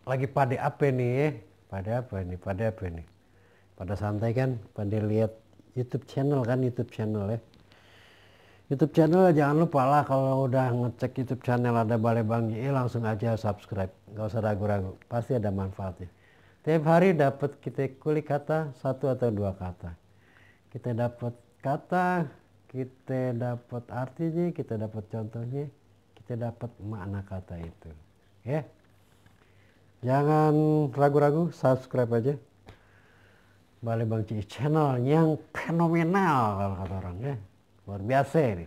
lagi pada apa nih ya? Pada apa nih? Pada apa nih? Pada santai kan? Pada lihat YouTube channel kan? YouTube channel ya. YouTube channel jangan lupa lah kalau udah ngecek YouTube channel ada Balai Bang JI langsung aja subscribe. Gak usah ragu-ragu. Pasti ada manfaatnya. Tiap hari dapat kita kulik kata satu atau dua kata. Kita dapat kata, kita dapat artinya, kita dapat contohnya, kita dapat makna kata itu. Ya. Jangan ragu-ragu, subscribe aja. Balai Bang Ci channel yang fenomenal kalau kata orang ya. Luar biasa ini.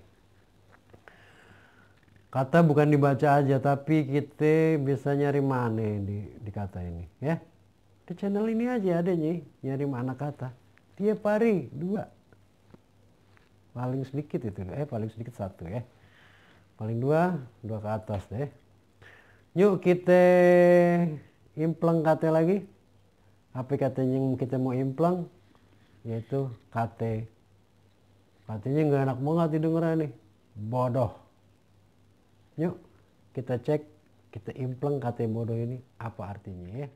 Kata bukan dibaca aja tapi kita bisa nyari mana di kata ini ya. Di channel ini aja adanya nyari makna kata. Tiap hari 2. Paling sedikit itu paling sedikit 1 ya. Paling 2 ke atas deh. Yuk kita impleng kata lagi. Apa katanya yang kita mau impleng? Yaitu kata. Katanya nggak enak banget didengar nih. Bodoh. Yuk kita cek, kita impleng kata bodoh ini apa artinya ya.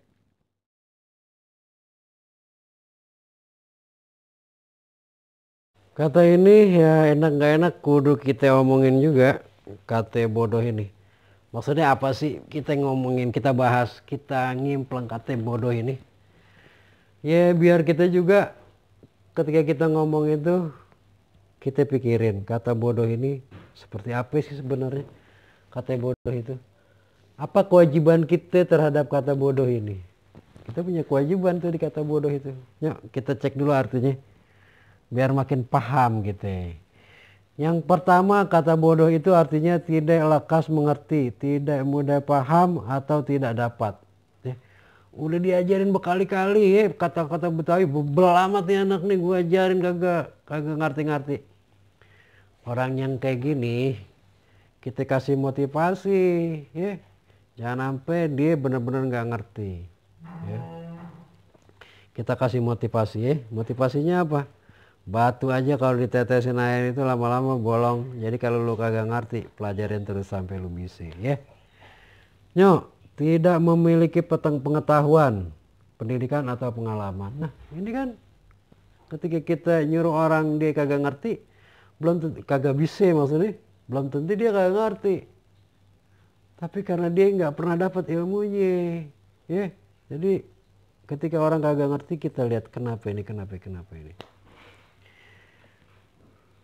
Kata ini ya enak nggak enak kudu kita omongin juga kata bodoh ini. Maksudnya apa sih kita ngomongin, kita bahas, kita ngimpleng kata bodoh ini. Ya biar kita juga ketika kita ngomong itu kita pikirin kata bodoh ini seperti apa sih sebenarnya kata bodoh itu. Apa kewajiban kita terhadap kata bodoh ini? Kita punya kewajiban tuh di kata bodoh itu. Yuk kita cek dulu artinya biar makin paham gitu. Yang pertama kata bodoh itu artinya tidak lekas mengerti, tidak mudah paham atau tidak dapat. Udah diajarin berkali-kali ya kata-kata Betawi bebel amat nih anak nih gua ajarin kagak ngerti-ngerti. Orang yang kayak gini kita kasih motivasi ya. Jangan sampai dia benar-benar nggak ngerti. Ya. Kita kasih motivasi ya. Motivasinya apa? Batu aja kalau ditetesin air itu lama-lama bolong. Jadi kalau lu kagak ngerti pelajarin terus sampai lu bisa ya. Nyok, tidak memiliki pengetahuan, pendidikan atau pengalaman. Nah ini kan ketika kita nyuruh orang dia kagak ngerti, belum tentu, kagak bisa maksudnya, belum tentu dia kagak ngerti. Tapi karena dia nggak pernah dapat ilmunya, ya. Jadi ketika orang kagak ngerti kita lihat kenapa ini.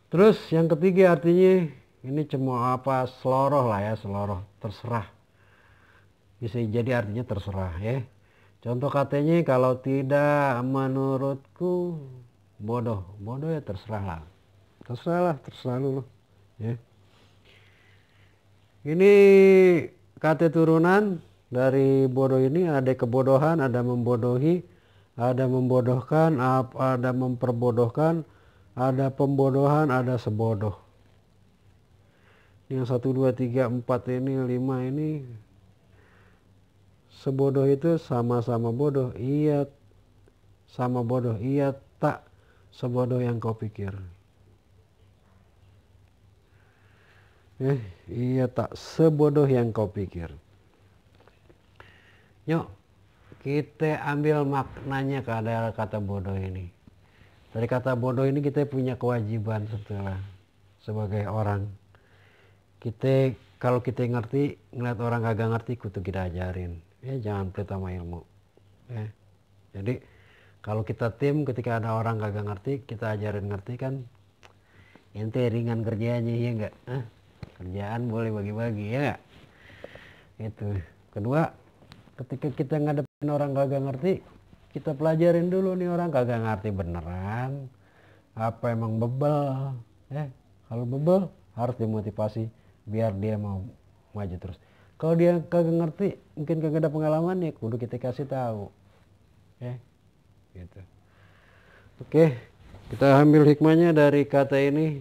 Terus yang ketiga artinya ini cuma apa seloroh lah ya, seloroh terserah. Bisa jadi artinya terserah ya. Contoh katanya kalau tidak menurutku bodoh ya terserah lu ya. Ini kata turunan dari bodoh ini ada kebodohan, ada membodohi, ada membodohkan, ada memperbodohkan, ada pembodohan, ada sebodoh. Yang 1, 2, 3, 4 ini 5 ini sebodoh itu sama-sama bodoh, iya sama bodoh, iya tak sebodoh yang kau pikir. Iya tak sebodoh yang kau pikir. Yuk kita ambil maknanya ke kata bodoh ini. Dari kata bodoh ini kita punya kewajiban sebagai orang. Kita kalau kita ngerti, ngeliat orang kagak ngerti kudu kita ajarin. Jangan pelit sama ilmu. Jadi kalau kita tim ketika ada orang kagak ngerti kita ajarin ngerti kan ente ringan kerjanya ya enggak? Kerjaan boleh bagi-bagi ya enggak? Itu. Kedua, ketika kita ngadepin orang kagak ngerti kita pelajarin dulu nih orang kagak ngerti beneran apa emang bebel. Kalau bebel harus dimotivasi biar dia mau maju terus. Kalau dia kagak ngerti, mungkin kagak ada pengalaman ya, kudu kita kasih tahu. Gitu. Oke, kita ambil hikmahnya dari kata ini.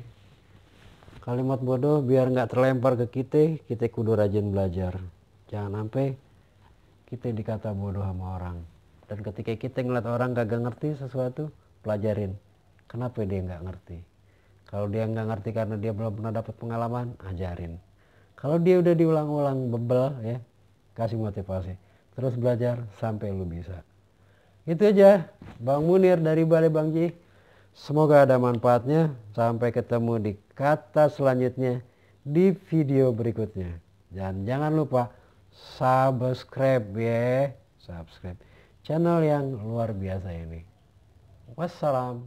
Kalimat bodoh biar nggak terlempar ke kita kudu rajin belajar. Jangan sampai kita dikata bodoh sama orang. Dan ketika kita ngeliat orang kagak ngerti sesuatu, pelajarin. Kenapa dia nggak ngerti? Kalau dia nggak ngerti karena dia belum pernah dapat pengalaman, ajarin. Kalau dia udah diulang-ulang bebel ya, kasih motivasi. terus belajar sampai lu bisa. Itu aja Bang Munir dari Balai Bang Ji. Semoga ada manfaatnya. Sampai ketemu di kata selanjutnya di video berikutnya. Dan jangan lupa subscribe ya. Subscribe channel yang luar biasa ini. Wassalam.